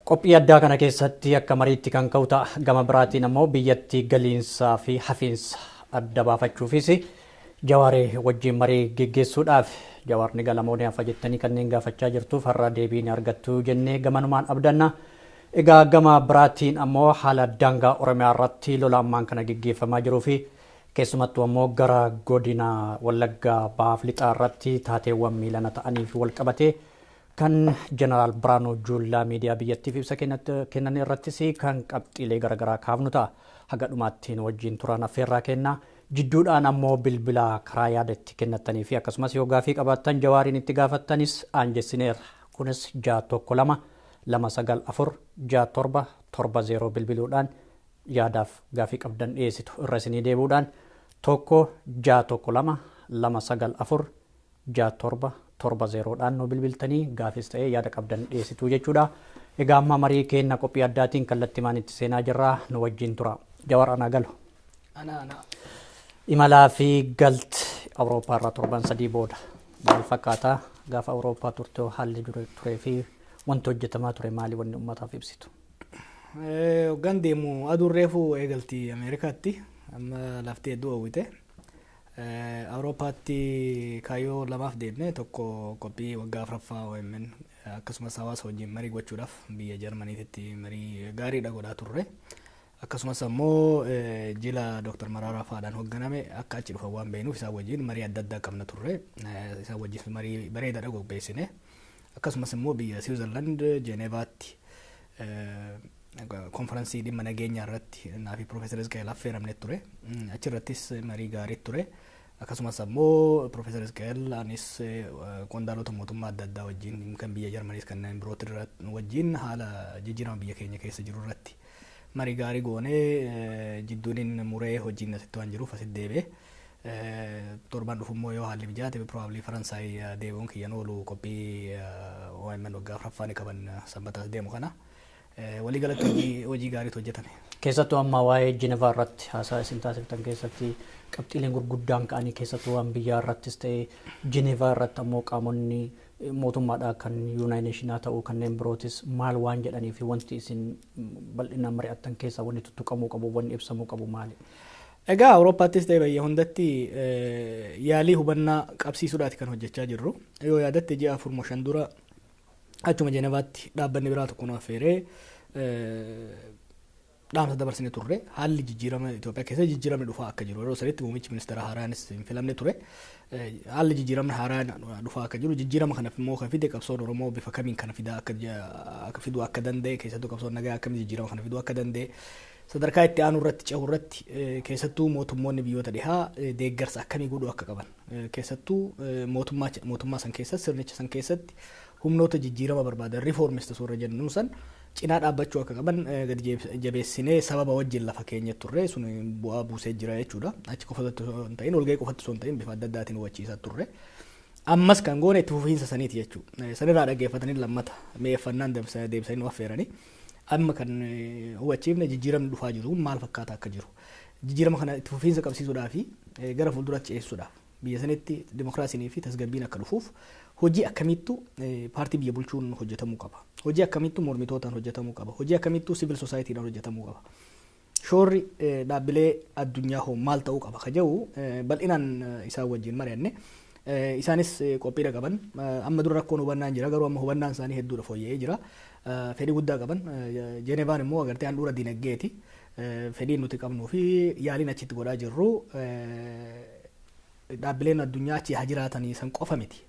Qophii addaa kana keessatti akka mariitti kan ka'u ta'a. Gama biraatiin ammoo biyyatti galiinsaa fi hafiinsa adda baafachuufis Jawaaree wajjin marii geggeessuudhaaf Jawaarni galamoo ni hafa jettanii kanneen gaafachaa jirtuuf har'a deebii ni argattu jennee gamanumaan abdanna. Egaa gama biraatiin ammoo haala daangaa Oromiyaa irratti lola ammaan kana geggeeffamaa jiruu fi keessumattuu ammoo gara godina Wallaggaa Bahaaf Lixaa irratti taateewwan miilana ta'anii fi wal qabatee kan Jeneraal Biraanuu Juullaa miidiyaa biyyattiif ibsa kennan irrattis kan qabxiilee garaagaraa kaafnu ta'a. Haga dhumaattiin wajjin turan affeerraa kenna. Jidduudhaan ammoo bilbila karaa yaada itti kennattanii fi akkasumas yoo gaafii qabaattan Jawaariin itti gaafattanis aanjessineerra. Kunis 612 294 67 70 bilbiluudhaan yaadaaf gaafii qabdan dhiyeessitu. Irra isinii deebi'uudhaan 1 6 1 2 2 9 4 6 7 7 0dhaan nu bilbiltanii gaafis ta'ee yaada qabdan dhiyeessitu jechuudha. Egaa amma marii keenya qophii addaatiin kallattimaan itti seenaa jirra, nu wajjin tura. Jawaar, anaa galu. Ana ana. Imalaa fi galti Awurooppaa irraa torban 3 booda maal fakkaata? Gaafa Awurooppaa turte haalli turee fi wanti hojjetamaa ture maali, wanni uummataaf ibsitu? Hoggaan deemu aduun reefu eegalti Ameerikaatti, amma lafti hedduu hawwite. Awurooppaatti kaayyoo lamaaf deemne: tokko qophii waggaa 4ffaa OMN, akkasumas hawaasa wajjin marii gochuudhaaf biyya Jarmaniitti marii gaariidha godhaa turre. Akkasumas ammoo jila Dr. Mararaa faadhaan hoogganame akka achi dhufan waan beeknuuf isaan wajjin marii adda addaa qabna turre. Isaan wajjin marii bareedaadha qopheessine. Akkasumas immoo biyya Siwiizerlaand Jeenevaatti konferansii dhimma nageenyaa irratti naa fi Profeesar Isqeel affeeramne ture. Achirrattis marii gaarii ture. Akkasumas ammoo Profeesar Isqeel anis qondaalota mootummaa adda addaa wajjin, kan biyya Jarmaniis kanneen birooti wajjin, haala jijjiirama biyya keenya keessa jiru irratti marii gaarii goonee jidduuniin muree hojiin asitti waan jiruuf asitti deebi'e. Torban dhufu immoo yoo haalli mijaate probably Faransaay deebi'uun kiyyan oolu, qophii OMN waggaa 4ffaa ni qaban sanbataas deemu kana. Walii galatti hojii gaariitu hojjetame. Keessattuu amma waa'ee Jinevaa irratti haasaa isin taasiftan keessatti qabxiileen gurguddaan ka'anii, keessattuu waan biyyaa irrattis ta'e Jinevaa irratti ammoo qaamonni mootummaadhaa kan United Nations ta'uu kanneen birootis maal waan jedhanii fi wanti isin bal'inaan mari'attan keessaa wanni tuttuqamuu qabu, wanni ibsamuu qabu maali? Egaa Awurooppaattis ta'e biyya hundatti yaalii hubannaa qabsiisuudhaati kan hojjechaa jirru. Yoo yaadatte, ji'a 4 moo 5 dura achuma Jenevaatti dhaabbanni biraa tokko nu affeeree dhaamsa dabarsine turre, haalli jijjiirama Itoophiyaa keessa jijjiiramni dhufaa akka jiru. Yeroo sanitti muummichi ministeera haaraanis hin filamne ture. Haalli jijjiiramni haaraan dhufaa akka jiru, jijjiirama kanaaf immoo kan fide qabsoon Oromoo bifa kamiin kana fidaa akka fiduu akka danda'e, keessattuu qabsoon nagaa akkamiin jijjiirama kana fiduu akka danda'e, sadarkaa itti aanu irratti cehu irratti keessattuu mootummoonni biyyoota dhihaa deeggarsa akkamii godhuu akka qaban, keessattuu mootummaa san keessatti, sirnicha san keessatti humnoota jijjiirama barbaadan, reformist warra jennu san cinaa dhaabbachuu akka qaban gadi jabeessinee sababa wajjin lafa keenya turre. Sun bu'aa buusee jira jechuudha. Achi qofatti osoo hin ta'in, walgahii qofatti osoo hin ta'in, bifa adda addaatiin hubachiisaa turre. Ammas kan goone itti fufiinsa saniiti jechuudha. Sanirraa dhaggeeffatanii lammata mi'eeffannaan deebisanii nu affeeranii. Amma kan hubachiifne jijjiiramni dhufaa jiru maal fakkaata akka jiru. Jijjiirama kana itti fufiinsa qabsiisuudhaa fi gara fuulduratti ceesisuudhaaf, biyya sanitti dimokiraasiinii fi tasgabbiin akka dhufuuf hojii akkamiittu paartii biyya bulchuun hojjetamuu qaba? Hojii akkamittu mormitootaan hojjetamuu qaba? Hojii akkamittu civil society dhaan hojjetamuu qaba? Shoorri dhaabbilee addunyaa hoo maal ta'uu qaba ka jedhu bal'inaan isaan wajjin mari'anne. Isaanis qophiidha qaban. Amma dura rakkoon hubannaan jira, garuu amma hubannaan isaanii hedduudha fooyya'ee jira. Fedhii guddaa qaban. Jeenevaan immoo agartee handhuura dinagdeeti. Fedhiin nuti qabnuu fi yaaliin achitti godhaa jirru dhaabbileen addunyaa achi haa jiraatanii san qofa miti.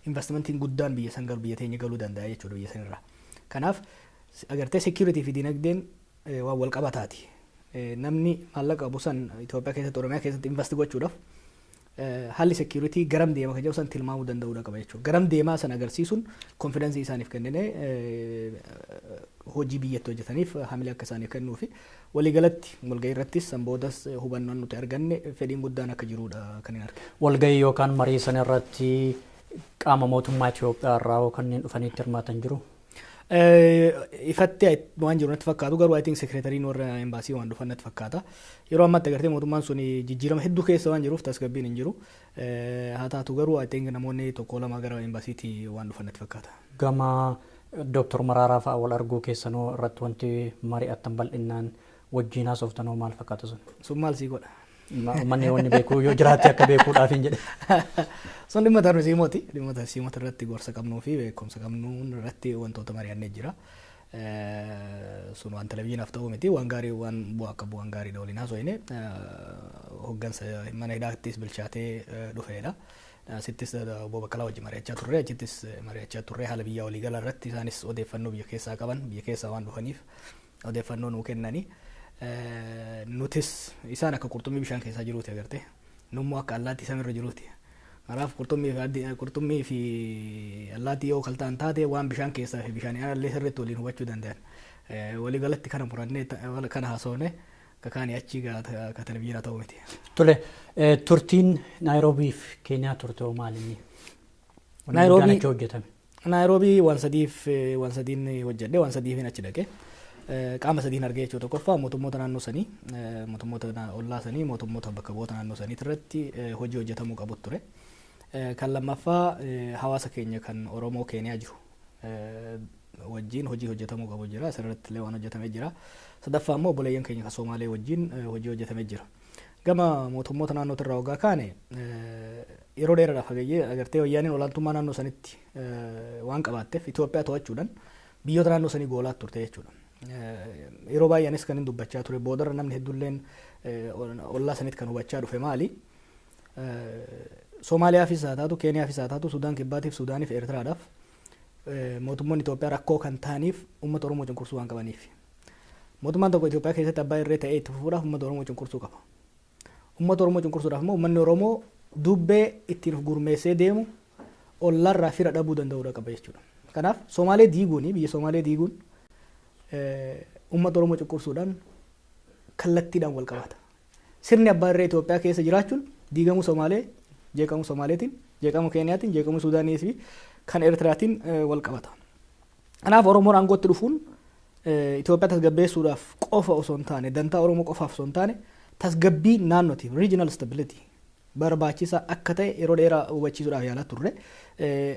Investmentiin guddaan biyya san galu, biyya teenya galuu danda'a jechuudha biyya sanirraa. Kanaaf agartee security fi dinagdeen waan wal qabataati. Namni maallaqa qabu san Itoophiyaa keessatti, Oromiyaa keessatti invest gochuudhaaf haalli security garam deema kan jedhu san tilmaamuu danda'uudha qaba jechuudha. Garam deemaa san agarsiisuun confidence isaaniif kennine hojii biyyatti hojjetaniif hamilee akka isaaniif kennuu fi waliigalatti walgahii irrattis san boodas hubannoon nuti arganne fedhiin guddaan akka jirudha kan hin argine. Walgahii yookaan marii sana irratti qaama mootummaa Itoophiyaa irraa kanneen dhufaniitti hirmaatan jiru? Ifatti waan jiru natti fakkaatu, garuu I think secretary n warra embaasii waan dhufan natti fakkaata. Yeroo ammaatti agartee mootummaan sun jijjiirama hedduu keessa waan jiruuf tasgabbiin hin jiru. Haa taatu garuu I think namoonni tokko lama gara embaasiitti waan dhufan natti fakkaata. Gama Dooktor Maraaraa fa'aa wal arguu keessanoo irratti wanti mari'attan bal'inaan wajjin haasoftanoo maal fakkaata sun? Sun maal sii godha? Uummanni wanni beekuu yoo jiraate akka beekuudhaaf hin jedhe. Sun dhimma tarsiimooti. Dhimma tarsiimoota irratti gorsa qabnuu fi beekumsa qabnuu irratti wantoota mari'annee jira. Sun waan televizyiinaaf ta'uu miti, waan gaarii, waan bu'aa qabu, waan gaariidha waliin haasofne. Hoggansa mana hidhaattis bilchaatee dhufeedha. Asittis obbo Baqqalaa wajjin mari'achaa turre, achittis mari'achaa turre. Haala biyyaa waliigala irratti isaanis odeeffannoo biyya keessaa qaban, biyya keessaa waan dhufaniif odeeffannoo nuu kennanii. Nutis isaan akka qurxummii bishaan keessaa jiruuti agarte. Nummoo akka allaattii samiirra jiruuti. Kanaaf qurxummii fi allaattii yoo kaltaan taate, waan bishaan keessaa fi bishaan alallee sirriitti waliin hubachuu danda'an. Waliigalatti kana murannee kana haasofne, kakaanii achi ka televizyiinaa ta'uu miti. Tole, turtiin Naayiroobii fi Keeniyaa turte hoo maal inni? Naayiroobii achi hojjetame. Naayiroobii waan sadiif, waan sadiin hojjedhe, waan sadiifin achi dhaqe. Qaama sadiin argee jechuudha. Tokkoffaa, mootummoota naannoo sanii, mootummoota ollaa sanii, mootummoota bakka bu'oota naannoo sanii irratti hojii hojjetamuu qabu ture. Kan lammaffaa, hawaasa keenya kan Oromoo Keeniyaa jiru wajjin hojii hojjetamuu qabu jira. Asirratti illee waan hojjetamee jira. Sadaffaa immoo, obboleeyyan keenya kan Somaalee wajjin hojii hojjetamee jira. Gama mootummoota naannoo irraa waggaa kaane, yeroo dheeraadhaaf hagayyee agartee wayyaaniin olaantummaa naannoo sanitti waan qabaatteef, Itoophiyaa to'achuudhaan biyyoota naannoo sanii goolaa turte jechuudha. Yeroo baay'ee anis kan hin dubbachaa ture, boodarra namni hedduulleen ollaa sanitti kan hubachaa dhufe maali? Somaaliyaafis haa taatu, Keeniyaafis haa taatu, Sudaan Kibbaatiif, Sudaaniif, Eertiraadhaaf mootummoonni Itoophiyaa rakkoo kan ta'aniif uummata Oromoo cunqursuu waan qabaniif. Mootummaan tokko Itoophiyaa keessatti abbaa irree ta'ee itti fufuudhaaf uummata Oromoo cunqursuu qaba. Uummata Oromoo cunqursuudhaaf immoo uummanni Oromoo dubbee ittiin of gurmeessee deemu ollaarraa fira dhabuu danda'uudha qaba jechuudha. Kanaaf Somaalee diiguun, biyya Somaalee diiguun uummata Oromoo cunqursuudhaan kallattiidhaan wal qabata. Sirni abbaa irree Itoophiyaa keessa jiraachuun diigamuu Somaalee, jeeqamuu Somaaleetiin, jeeqamuu Keeniyaatiin, jeeqamuu Suudaanii fi kan Eertiraatiin wal qabata. Kanaaf Oromoon aangootti dhufuun Itoophiyaa tasgabbeessuudhaaf qofa osoo hin taane, dantaa Oromoo qofaaf osoo hin taane, tasgabbii naannootiif, regional stability barbaachisaa akka ta'e yeroo dheeraa hubachiisuudhaaf yaalaa turre.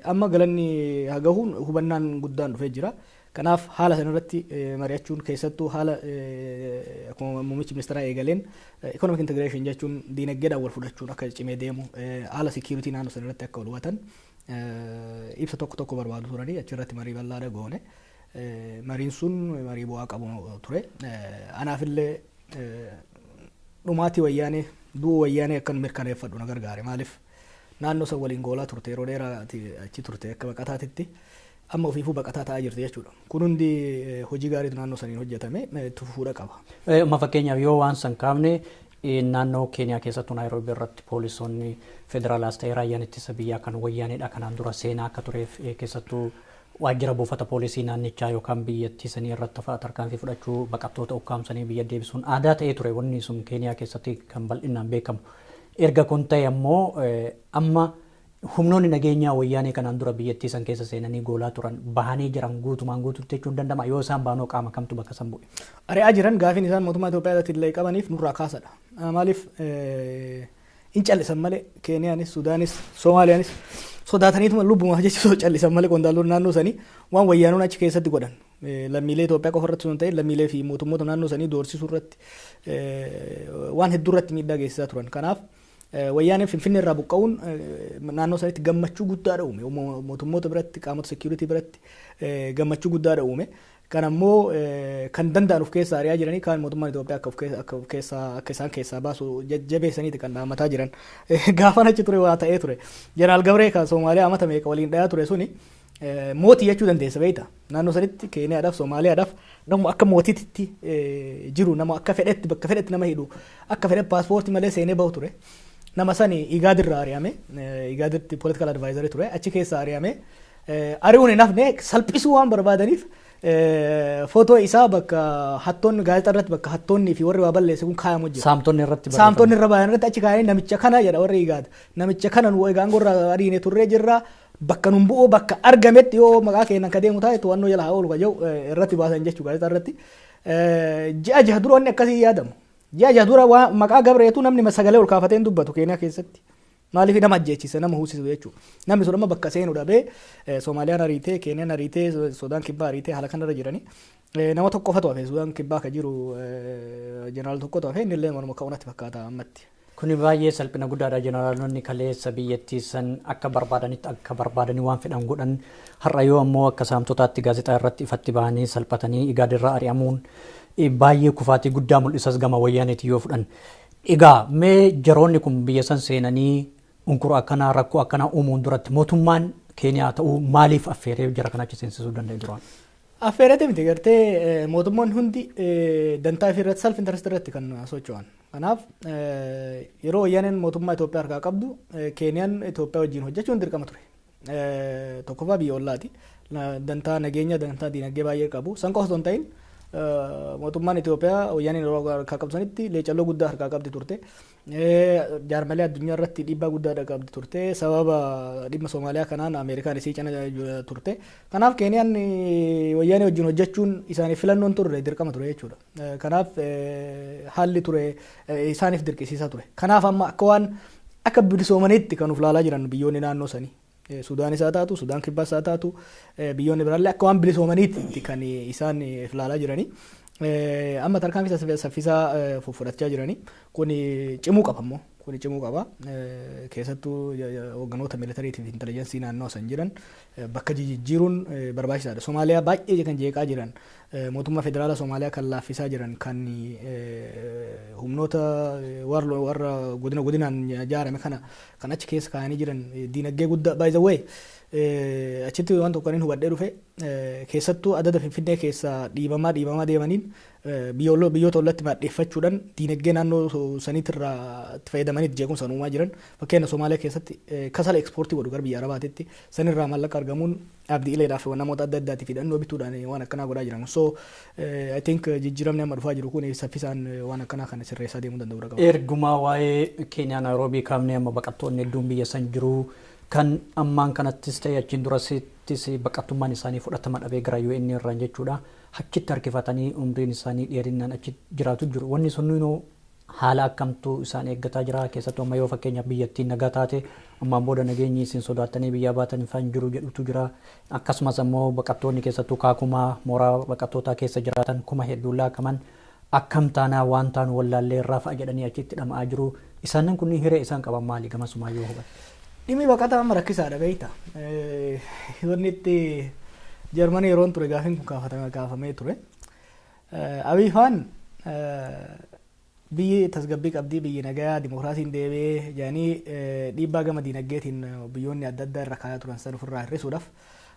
Amma galanni haa gahuun hubannaan guddaan dhufee jira. Kanaaf haala sanarratti mari'achuun, keessattuu haala akkuma muummichi ministeeraa eegaleen economic integration jechuun diinagdeedhaan wal fudhachuun akka cimee deemu, haala security naannoo sanarratti akka wal hubatan ibsa tokko tokko barbaadu turanii, achirratti marii bal'aadha goone. Mariin sun marii bu'aa qabu ture. Anaafillee dhumaatii Wayyaanee, du'uu Wayyaanee akkan mirkaneeffadhu na gargaare. Maaliif, naannoo san waliin goolaa turte, yeroo dheeraa achi turte akka baqataatitti, amma ofiifuu baqataa ta'aa jirti jechuudha. Kun hundi hojii gaariitu naannoo saniin hojjetame, itti fufuudha qaba. Amma fakkeenyaaf yoo waan san kaafne, naannoo Keeniyaa keessattuu Naayiroobii irratti poolisoonni federaalaas ta'ee raayyaan ittisa biyyaa kan Wayyaaneedha kanaan dura seenaa akka tureef, keessattuu waajjira buufata poolisii naannichaa yookaan biyyattii sanii irratti fa'aa tarkaanfii fudhachuu, baqattoota ukkaamsanii biyya deebisuun aadaa ta'ee ture, wanni sun Keeniyaa keessatti kan bal'inaan beekamu. Erga kun ta'e ammoo, amma humnoonni nageenyaa Wayyaanee kanaan dura biyyattii san keessa seenanii goolaa turan bahanii jiran guutumaan guututti jechuun danda'ama? Yoo isaan baanoo qaama kamtu bakka san bu'e? Ari'aa jiran. Gaafiin isaan mootummaa Itoophiyaa irratti illee qabaniif nurraa kaasadha. Maaliif, in callisan malee, Keeniyaanis, Sudaanis, Soomaaliyaanis sodaataniituma lubbumaaf jecha callisan malee, qondaaltonni naannoo sanii waan Wayyaanoon achi keessatti godhan lammiilee Itoophiyaa qofa irratti osoo hin ta'in, lammiilee fi mootummoota naannoo sanii doorsisuu irratti, waan hedduu irratti miidhaa geessisaa turan. Kanaaf Wayyaaneen Finfinnee irraa buqqa'uun naannoo sanitti gammachuu guddaadha uume. Mootummoota biratti, qaamota security biratti gammachuu guddaadha uume. Kan ammoo kan danda'an of keessaa ari'aa jiranii, kaan mootummaan Itoophiyaa akka of keessaa, akka isaan keessaa baasu jajjabeessaniiti kan dhaamataa jiran. Gaafan achi ture waa ta'ee ture. Jeneraal Gabree kan Soomaaliyaa amata meeqa waliin dhayaa ture suni mootii jechuu dandeessa, beekta. Naannoo sanitti Keeniyaadhaaf, Soomaaliyaadhaaf nama akka mootiitti jiru, nama akka fedhetti bakka fedhetti nama hidhu, akka fedhe paaspoortii malee seenee bahu ture. Nama sani Igaad irraa ari'ame, Igaaditti political advisory ture, achi keessa ari'ame. Ari'uun hin hafne, salphisuu waan barbaadaniif footoo isaa bakka hattoonni gaazexaa irratti, bakka hattoonni fi warri waa balleesse kun kaayamu jira. Saamtonni irratti. Saamtonni irra bayan irratti achi kaayanii, namicha kana jedha warri Igaad. Namicha kana nu egaa aangoo irraa ariine turree jirra. Bakka nun bu'u, bakka argametti yoo maqaa keenan ka deemu taate to'annoo jala haa oolu ka jedhu irratti baasan jechuu gaazexaa irratti. Ji'a 6 dura wanni akkasii yaadamu. Ji'a 6 dura maqaa Gabreetu namni sagalee ol kaafatee hin dubbatu Keeniyaa keessatti. Maaliif nama ajjeechise, nama huusisu jechuudha. Namni sun amma bakka seenu dhabee Soomaaliyaan ariitee, Keeniyaan ariitee, Sudaan Kibbaa ariitee haala kanarra jirani. Nama tokko qofatu hafe, Sudaan Kibbaa ka jiru jeneraal tokkotu hafe, inni illee morma ka'uu natti fakkaata ammatti. Kuni baay'ee salphina guddaadha. Jeneraalonni kaleessa biyyattii san akka barbaadanitti, akka barbaadanii waan fedhan godhan, har'a yoo ammoo akka saamtotaatti gaazexaa irratti ifatti bahanii salphatanii Igaadirraa ari'amuun baay'ee kufaatii guddaa mul'isas gama Wayyaaneeti yoo fudhan. Egaa mee jaroonni kun biyya san seenanii unkura akkanaa, rakkoo akkanaa uumuun duratti mootummaan Keeniyaa ta'uu maaliif affeeree jara kana achi seensisuu danda'e duraan? Affeerate miti, gartee mootummoonni hundi dantaa ifii irratti, self interest irratti kan socho'an. Kanaaf yeroo Wayyaaneen mootummaa Itoophiyaa harkaa qabdu Keeniyaan Itoophiyaa wajjin hojjechuun dirqama ture. Tokkoffaa biyya ollaati. Dantaa nageenya, dantaa diinagdee baay'ee qabu. San qofa osoo hin ta'in mootummaan Itoophiyaa Wayyaaneen yeroo harkaa qabdu sanitti leecalloo guddaa harkaa qabdi turte. Jaarmalee addunyaa irratti dhiibbaa guddaa qabdi turte. Sababa dhimma Soomaaliyaa kanaan Ameerikaan isii cina turte. Kanaaf Keeniyaan Wayyaanee wajjin hojjechuun isaaniif filannoon turre, dirqama ture jechuudha. Kanaaf haalli ture isaaniif dirqisiisaa ture. Kanaaf amma akka waan akka bilisoomaniitti kan uf laalaa jiran biyyoonni naannoo sanii. Sudaanis haa taatu, Sudaan Kibbaas haa taatu, biyyoonni biraallee akka waan bilisoomaniitti kan isaan if laalaa jiranii. Amma tarkaanfii saffisaa fudhachaa jiranii. Kun cimuu qaba immoo. Kun cimuu qaba. Keessattuu hoogganoota militariitiif intelligence naannoo san jiran bakka jijjiiruun barbaachisaadha. Somaaliyaa baay'ee kan jeeqaa jiran, mootummaa federaala Somaaliyaa kan laaffisaa jiran, kan humnoota warra godina godinaan ijaarame kana kan achi keessa kaa'anii jiran, diinagdee guddaa, by the way, achitti waan tokko kan hubadhee dhufe, keessattuu adada Finfinnee keessa dhiibamaa dhiibamaa deemaniin biyyoota ollatti maadheeffachuudhaan diinagdee naannoo saniitirraa itti fayyadamanii jeequmsa uumaa jiran. Fakkeenya Somaaliyaa keessatti kasala ekspoortii godhu gara biyya Arabaatitti, sanirraa maallaqa argamuun Abdii Ileedhaaf namoota adda addaatiif hidhannoo bituudhaan waan akkanaa godhaa jiran. So I think jijjiiramni amma dhufaa jiru kun saffisaan waan akkanaa kana sirreessaa deemuu danda'u qaba. Ergumaa waa'ee Keeniyaa Naayiroobii kaafnee, amma baqattoonni hedduun biyya san jiru kan ammaan kanattis ta'e achiin durasittis baqattummaan isaanii fudhatama dhabee gara UN irraan jechuudha. Achitti harkifatanii umriin isaanii dheerinaan achi jiraatu jiru. Wanni sunniinuu haala akkamtu isaan eeggataa jira? Keessattuu amma yoo fakkeenyaaf biyyattiin nagaa taate, ammaan booda nageenyi isin sodaattanii biyyaa baatan ifaan jiru jedhutu jira. Akkasumas ammoo baqattoonni keessattuu Kaakumaa mooraa baqattootaa keessa jiraatan kuma hedduun laakaman akkam taanaa, waan taanu wallaallee irraa fa'a jedhanii achitti dhama'aa jiru. Isaanin kunniin hiree isaan qaban maali gamasumaa yoo hubate? Dhimmi baqataa amma rakkisaadha, beekta. Wanni itti Jarmanii yeroon ture gaafiin kun kaafamee ture. Abiy faan biyyi tasgabbii qabdii, biyyi nagayaa, dimokiraasiin deebi'ee jedhanii dhiibbaa gama diinagdeetiin biyyoonni adda addaa irra kaayaa turan san ofirraa hir'isuudhaaf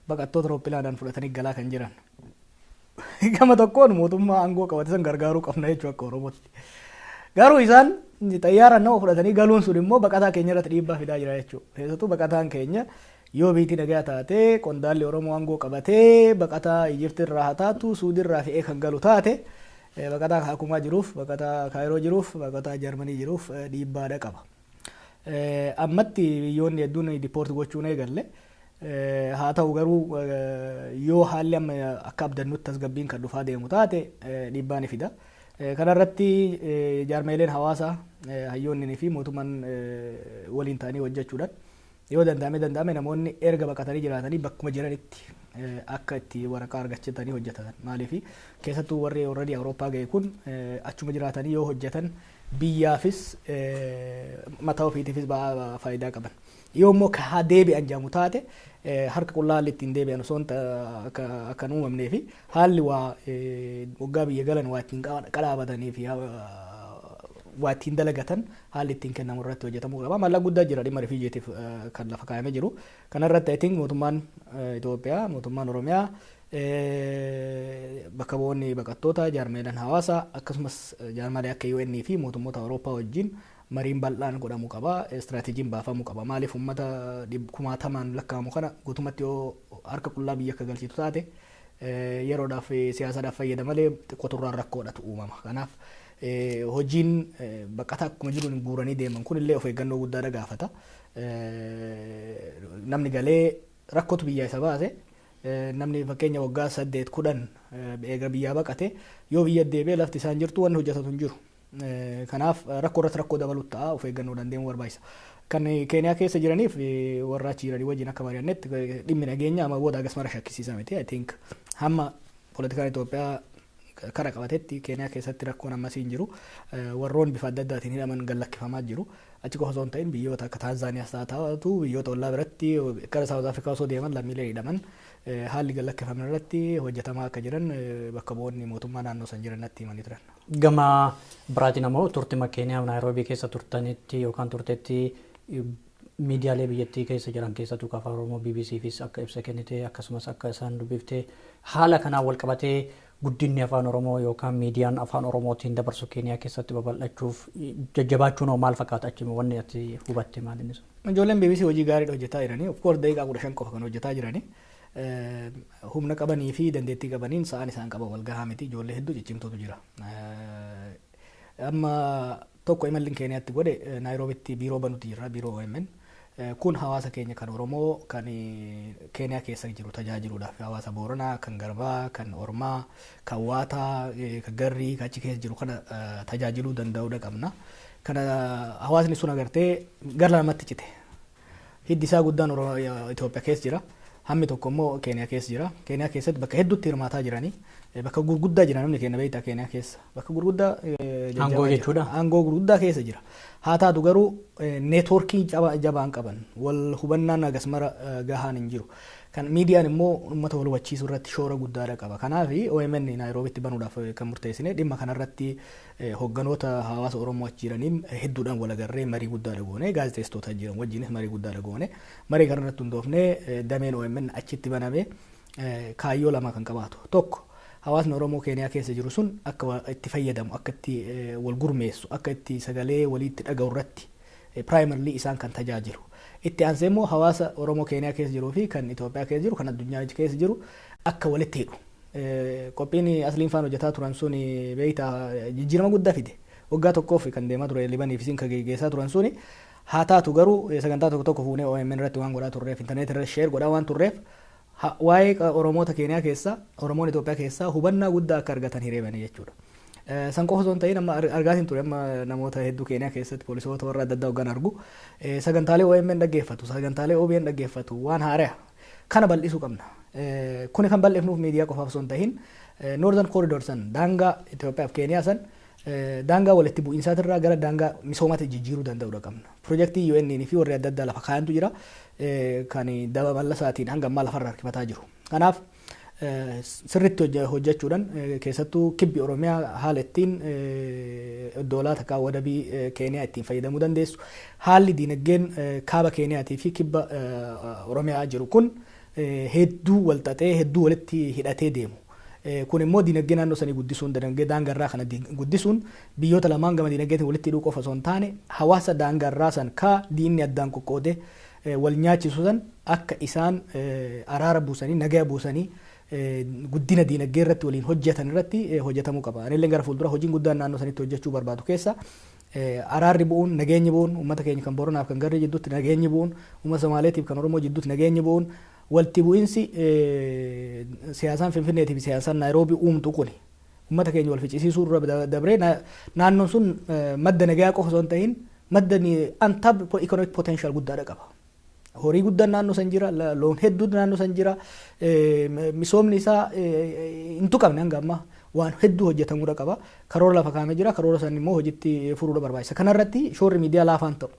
baqattoota rooppilaadhaan fudhatanii galaa kan jiran. Gama tokkoon mootummaa aangoo qabate san gargaaruu qabna jechuu akka Oromootti. Garuu isaan xayyaaraan nama fudhatanii galuun sun immoo baqataa keenya irratti dhiibbaa fidaa jira jechuudha. Keessattuu baqataan keenya yoo biyyi nagaa taate, qondaalli Oromoo aangoo qabatee baqataa Ijipti irraa haa taatu, Suudii irraa fe'ee kan galu taate, baqataa Kaakumaa jiruuf, baqataa Kaayiroo jiruuf, baqataa Jarmanii jiruuf dhiibbaadha qaba. Ammatti biyyoonni hedduun deport gochuun eegalle. Haa ta'u garuu yoo haalli amma akka abdannutti tasgabbiin kan dhufaa deemu taate dhiibbaa ni fida. Kanarratti jaarmeeleen hawaasaa, hayyoonnii fi mootummaan waliin ta'anii hojjechuudhaan yoo danda'ame namoonni erga baqatanii jiraatanii bakkuma jiranitti akka itti waraqaa argachatanii hojjetan. Maaliif keessattuu warri already Awurooppaa ga'e kun achuma jiraatanii yoo hojjetan biyyaafis mataa ofiitiifis faayidaa qaban. Yoo immoo haa deebi'an jedhamu taate, harka qullaa haalli ittiin deebi'an osoo akka hin uumamnee fi haalli waa waggaa biyya galan waa ittiin qadhaabatanii fi waa ittiin dalagatan haalli ittiin kennamu irratti hojjetamuu qaba. Maallaqa guddaa jira dhimma refugeetiif kan lafa kaayamee jiru. Kana irratti I think mootummaan Itoophiyaa, mootummaan Oromiyaa, bakka bu'oonni baqattoota, jaarmeeleen hawaasaa, akkasumas jaarmaalee akka UN fi mootummoota Awurooppaa wajjin mariin bal'aan godhamuu qaba. Istiraateejiin baafamuu qaba. Maaliif uummata kumaatamaan lakkaa'amu kana guutumatti yoo harka qullaa biyya akka galchitu taate, yeroodhaaf siyaasaadhaaf fayyada malee xiqqoo rakkoodhatu uumama. Kanaaf hojiin baqataa akkuma jiruun guuranii deeman kun illee of eeggannoo guddaadha gaafata. Namni galee rakkootu biyya isa baase, namni fakkeenya waggaa 8, 10 eega biyyaa baqate yoo biyya deebi'ee lafti isaan jirtu wanni hojjetatu hin jiru. Kanaaf rakkoo irratti rakkoo dabalu ta'a, of eeggannoo deemuu barbaachisa. Kan Keeniyaa keessa jiraniif warra achi jiranii wajjin akka mari'annetti, dhimmi nageenya amma booda agas mara shakkisiisaa miti. I think hamma poolitikaan Itoophiyaa kara qabatetti Keeniyaa keessatti rakkoon ammasii hin jiru. Warroon bifa adda addaatiin hidhaman gallakkifamaa jiru. Achi qofa osoo hin ta'in, biyyoota akka Taanzaaniyaas haa taatu, biyyoota ollaa biratti gara South Africa osoo deeman lammiilee hidhaman haalli gallakkifaman irratti hojjetamaa akka jiran bakka bu'oonni mootummaa naannoo san jiran natti himanii turan. Gama biraatiin ammoo turtima Keeniyaa Naayiroobii keessa turtanitti yookaan turtetti miidiyaalee biyyattii keessa jiran keessattuu Afaan Oromoo BBCfis akka ibsa kennite, akkasumas akka isaan dubbifte, haala kanaan wal qabatee guddinni Afaan Oromoo yookaan miidiyaan Afaan Oromootiin dabarsu Keeniyaa keessatti babal'achuuf jajjabaachuun hoo maal fakkaata? Achi wanni ati hubatte maal inni sun? Ijoolleen BBC hojii gaarii hojjetaa jiranii. Of course daqiiqaa 15 qofa kan hojjetaa jiranii. Humna qabanii fi dandeettii qabaniin sa'aan isaan qaban wal gahaa miti. Ijoollee hedduu ciccimtuutu jira. Amma tokko imalli Keeniyaatti godhe, Naayiroobitti biiroo banuutu jira, biiroo OMN. Kun hawaasa keenya kan Oromoo kan Keeniyaa keessa jiru tajaajiluudhaaf, hawaasa Booranaa, kan Garbaa, kan Ormaa, kan Waataa, kan Garrii kan achi keessa jiru kana tajaajiluu danda'uudha qabna. Kana hawaasni sun agartee gara lamatti cite. Hiddi isaa guddaan Itoophiyaa keessa jira. Hammi tokko immoo Keeniyaa keessa jira. Keeniyaa keessatti bakka hedduutti hirmaataa jiranii. Bakka gurguddaa jira namni keenya, beektaa, Keeniyaa keessa. Bakka gurguddaa. Aangoo jechuudha. Aangoo gurguddaa keessa jira. Haa taatu garuu networkii jabaan qaban, wal hubannaan agas mara gahaan hin jiru. Kan miidiyaan immoo uummata wal hubachiisuu irratti shoora guddaadha qaba. Kanaaf OMN Naayiroobitti banuudhaaf kan murteessine, dhimma kanarratti hogganoota hawaasa Oromoo achi jiraniin hedduudhaan wal agarree marii guddaadha goone, gaazexeessitoota jiran wajjinis marii guddaadha goone. Marii kanarratti hundoofnee dameen OMN achitti baname kaayyoo lama kan qabaatu. Tokko, hawaasni Oromoo Keeniyaa keessa jiru sun akka itti fayyadamu, akka itti wal gurmeessu, akka itti sagalee waliitti dhaga'u irratti primarily isaan kan tajaajilu. Itti aansee immoo hawaasa Oromoo Keeniyaa keessa jiruu fi kan Itoophiyaa keessa jiru, kan addunyaa keessa jiru akka walitti hidhu. Qophiin Asliin faan hojjetaa turan sun, beektaa, jijjiirama guddaa fide. Waggaa tokkoof kan deemaa ture, Libanii fi kan geggeessaa turan suni, haa taatu garuu sagantaa tokko tokko fuunee OMN irratti waan godhaa turreef, intarneet irratti share godhaa waan turreef, waa'ee Oromoota Keeniyaa keessa, Oromoon Itoophiyaa keessaa hubannaa guddaa akka argatan hireebanii jechuudha. San qofa osoo hin ta'in, amma argaatiin ture, amma namoota hedduu Keeniyaa keessatti poolisoota warra adda addaa hoggan argu, sagantaalee OMN dhaggeeffatu, sagantaalee OBN dhaggeeffatu, waan haaraa kana bal'isuu qabna. Kuni kan bal'ifnuuf miidiyaa qofaaf osoo hin ta'in, Northern Corridor san, daangaa Itoophiyaa fi Keeniyaa san, daangaa walitti bu'iinsaatirraa gara daangaa misoomaatti jijjiiruu danda'uudha qabna. Pirojektii UN fi warri adda addaa lafa kaayantu jira, kan daba mallasaatiin hanga ammaa lafarra harkifataa jiru. Kanaaf sirriitti hojjechuudhaan, keessattuu kibbi Oromiyaa haala ittiin doolaa takkaa wadabii Keeniyaa ittiin fayyadamuu dandeessu, haalli diinagdeen kaaba Keeniyaatii fi kibba Oromiyaa jiru kun hedduu walxaxee, hedduu walitti hidhatee deemu. Kun immoo diinagdee naannoo sanii guddisuun, diinagdee daangarraa kana guddisuun, biyyoota lamaan gama diinagdeetiin walitti hidhuu qofa osoo hin taane, hawaasa daangarraa san kaa diinni addaan qoqqoodee wal nyaachisu san akka isaan araara buusanii, nagaya buusanii, guddina diinagdee irratti waliin hojjetan irratti hojjetamuu qaba. Anillee gara fuuldura hojiin guddaan naannoo sanitti hojjechuu barbaadu keessa araarri bu'uun, nageenyi bu'uun, uummata keenya kan Boronaaf kan Garrii jidduutti nageenyi bu'uun, uummata Somaaleetiif kan Oromoo jidduutti nageenyi bu'uun, walitti bu'insi siyaasaan Finfinneetii fi siyaasaan Naayiroobii uumtu kuni uummata keenya wal ficcisiisuu irra dabree, naannoon sun madda nagayaa qofa osoo hin ta'in madda untapped economic potential guddaadha qaba. Horii guddaan naannoo san jira, loon hedduutu naannoo san jira, misoomni isaa hin tuqamne hanga ammaa, waan hedduu hojjetamuudha qaba. Karoora lafa kaa'amee jira, karoora san immoo hojiitti furuudha barbaachisa. Kanarratti shoorri miidiyaa laafaan ta'u.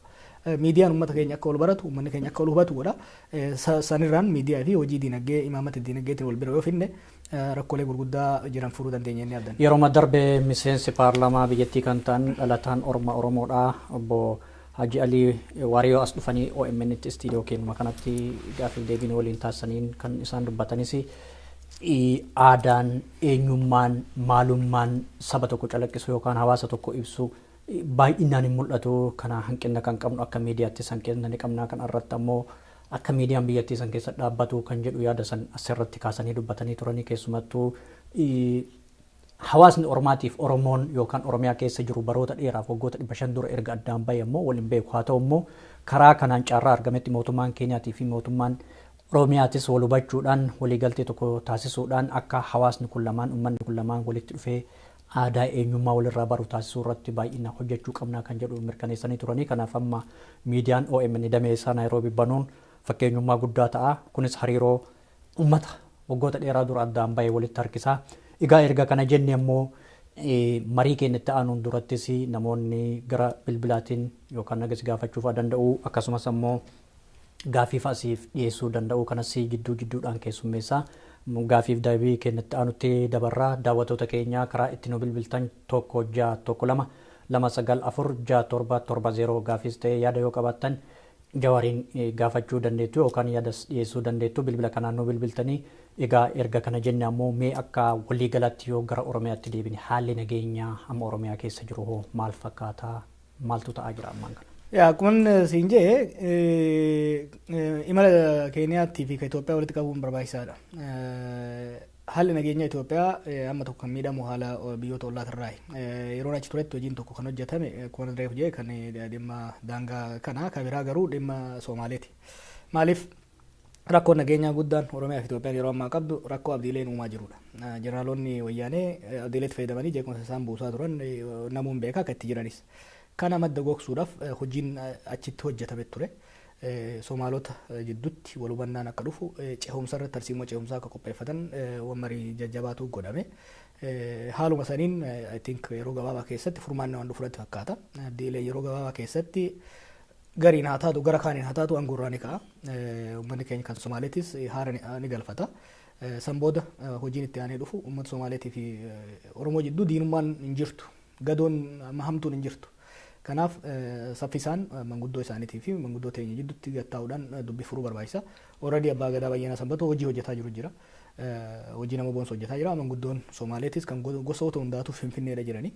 Miidiyaan uummata keenya akka wal baratu, uummanni keenya akka wal hubatu godha. Sanirraan miidiyaa fi hojii diinagdee, imaammata diinagdeetiin wal bira yoo finne, rakkoolee gurguddaa jiran furuu dandeenya inni abdanna. Yeroo darbe miseensi paarlaamaa biyyattii kan ta'an, dhalataan Orma Oromoodha, obbo Haji Alii Waariyoo as dhufanii OMN itti istiidiyoo keenyuma kanatti gaaffii deebiin waliin taasisaniin kan isaan dubbatanis, aadaan, eenyummaan, maalummaan saba tokko calaqqisu yookaan hawaasa tokko ibsu baay'inaan hin mul'atu. Kana hanqina kan qabnu, akka miidiyaatti hanqina ni qabna, kan irratti ammoo akka miidiyaan biyyattii san keessa dhaabbatu kan jedhu yaada san asirratti kaasanii dubbatanii turanii. Keessumattuu hawaasni Ormaatiif Oromoon yookaan Oromiyaa keessa jiru baroota dheeraaf, waggoota 500 dura erga addaan bahe immoo waliin beeku. Haa ta'u immoo karaa kanaan carraa argametti mootummaan Keeniyaatii fi mootummaan Oromiyaatis wal hubachuudhaan, waliigaltee tokko taasisuudhaan, akka hawaasni kun lamaan, uummanni kun lamaan walitti dhufee aadaa eenyummaa walirraa baru taasisuu irratti baay'ina hojjechuu qabnaa kan jedhu mirkaneessanii turanii. Kanaaf amma miidiyaan OMN damee isaa Naayiroobii banuun fakkeenyummaa guddaa ta'a. Kunis hariiroo uummata waggoota dheeraa dura addaan bahee walitti harkisaa. Egaa erga kana jenne immoo marii keenya itti aanuun durattis namoonni gara bilbilaatiin yookaan nagas gaafachuu danda'u, akkasumas ammoo gaafiif asiif dhiyeessuu danda'u, kanas gidduu gidduudhaan keessummeessaa. Gaafiif deebii keenya itti aanutti dabarraa. Daawwattoota keenya, karaa itti nu bilbiltan 1 6 1 2 2 9 4 6 7 7 0. Gaafiis ta'ee yaada yoo qabaattan Jawaariin gaafachuu dandeettu yookaan yaadas dhiyeessuu dandeettu, bilbila kanaan nu bilbiltanii. Egaa erga kana jenne ammoo mee akka waliigalaatti yoo gara Oromiyaatti deebine, haalli nageenyaa amma Oromiyaa keessa jiru hoo maal fakkaataa? Maaltu ta'aa jira ammaan kana? Yaa, akkuma siin jee, imala Keeniyaattii fi Itoophiyaa walitti qabuun barbaachisaadha. Haalli nageenya Itoophiyaa amma tokko kan miidhamu haala biyyoota ollaatirraayi. Yeroon achi turetti hojiin tokko kan hojjetame, akkuma reefu jee, kan dhimma daangaa kana, kan biraa garuu dhimma Soomaaleeti. Maaliif? Rakkoon nageenyaa guddaan Oromiyaa fi Itoophiyaan yeroo ammaa qabdu rakkoo Abdiileen uumaa jirudha. Jeneraalonni wayyaanee Abdiileetti fayyadamanii jeequmsa isaan buusaa turan namuun beekaa akka itti jiranis. Kana madda gogsuudhaaf hojiin achitti hojjetame ture. Somaalota jidduutti wal hubannaan akka dhufu, cehumsa irratti tarsiimoo cehumsaa akka qopheeffatan marii jajjabaatu godhame. Haaluma saniin I think yeroo gabaabaa keessatti furmaanni waan dhufu natti fakkaata. Abdiilee yeroo gabaabaa keessatti gariin haa taatu, gara kaaniin haa taatu, aangoo irraa ni ka'a. Uummanni keenya kan Somaaleetis haara ni galfata. San booda hojiin itti aanee dhufu, uummata Somaaleetii fi Oromoo jidduu diinummaan hin jirtu. Gadoon hamtuun hin jirtu. Kanaaf saffisaan manguddoo isaaniitii fi manguddoo teenya jidduutti gattaa'uudhaan dubbii furuu barbaachisa. Already Abbaa Gadaa Bayyanaa Sanbatoo hojii hojjetaa jiru jira. Hojii nama boonsu hojjetaa jira. Manguddoon Somaaleetis kan gosoota hundaatu Finfinneedha jirani.